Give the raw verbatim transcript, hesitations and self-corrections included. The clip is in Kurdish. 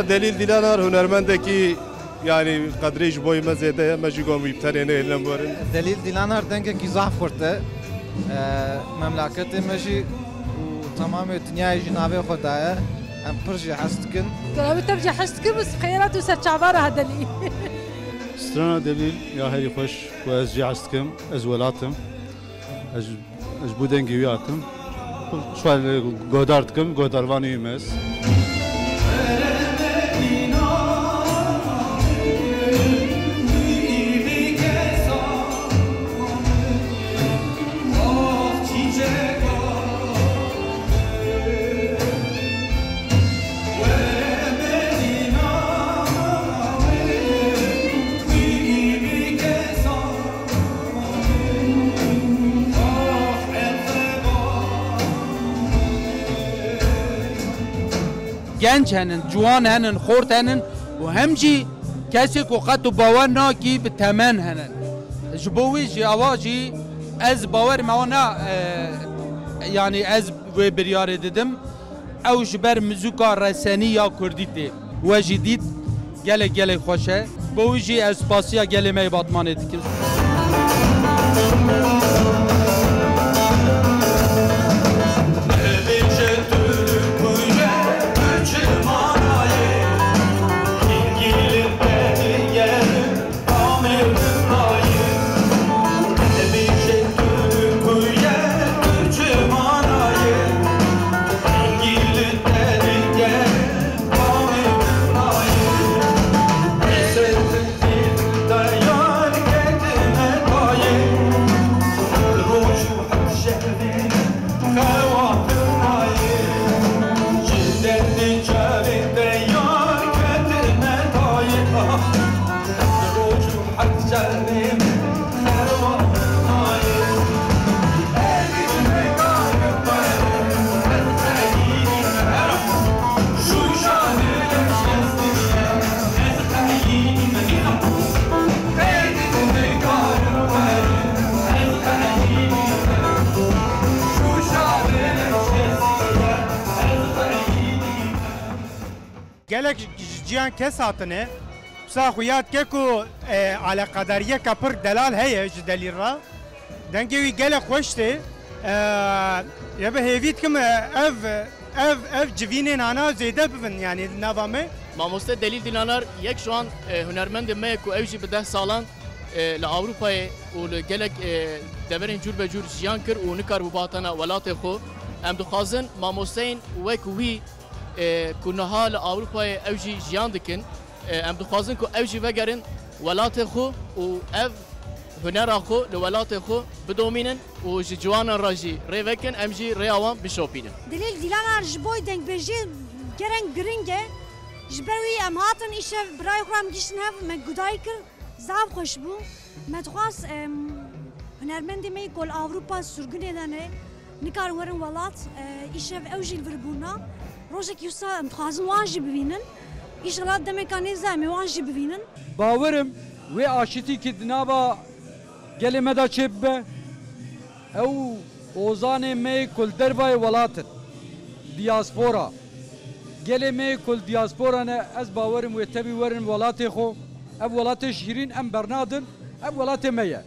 Delîl Dîlanar hunermendekî, yanî qedrê ji boyê me zêde ye, me jî got wî bi tenê nehêlin em werin. Delîl Dîlanar dengekî zaf xurt e. E, memleketê me jî û temamê dinyayê jî navê xwe daye. Em pir jê hez dikin. Ew tev jê hez dikin, bi xeyrat û serçava re Delîl. Strana Delîl ya herî xweş ku ez jê hez dikim, ez welat im. Ez, ez ji bo dengê wî hatim. Ji xwe guhdar dikim, guhdarvanê wî me ez. Genc henin, ciwan henin, xort henin û hem jî kesê ku qet û bawer nakî bi temen henin. Ji bo wî jî ava jî ez bawer me wana, e, yanî ez wê biryarê didim. Ew ji ber muzîka resenî ya kurdî tê. We jî dît gelek gelek xweş e. Bo wî jî ez spasiya gelê me yê Batmanê dikim. Gelek ji ciyan kes hatine. Wisa xuya dike ku, e, eleqedariyeke pir delal heye ji Delîl re. Dengê wî gelek xweş tê. E, ya bi hêvî dikim, e, ev, ev, ev civînên ana zêde bibin, yanî di nava me. Mamoste Delîl Dîlanar yek ji wan, e, hunermendên me ye ku ew jî bi deh salan, e, li Ewropayê û li gelek, e, deverên cûr be cûr jiyan kir û nikaribû bihatana welatê xwe. Em dixwazin mamosteyên wek wî, e, ku niha li Ewropayê ew jî jiyan dikin, e, em dixwazin ku ew jî vegerin welatê xwe û ev hunera xwe li welatê xwe bidomînin û ji ciwanan re jî rê vekin, em jî rêya wan bişopînin. Delîl Dîlanar ji bo dengbêjiyê gerek giring e. Ji ber wî em hatin îşev birayê xwe re em gihîştin hev, me gudayî kir, zaf xweş bû. Me dixwast, em, hunermendê me yê ku li Ewropa sirgûnê de ne, nikarin werin welat, e, îşev ew jî li vir bûna. Rojekî wisa em dixwazin wan jî bibînin. Îşela demeka nêza em ê wan jî bibînin. Bawer im wê aşitîkî di nava gelê me de çêbibe. Ew ozanê me yê ku li dervayê welat in, diyaspora. Gelê me yê ku li diyaspora ne, ez bawer im wê tevî werin welatê xwe. Ev welatê şîrîn em bernadin, ev welatê me ye.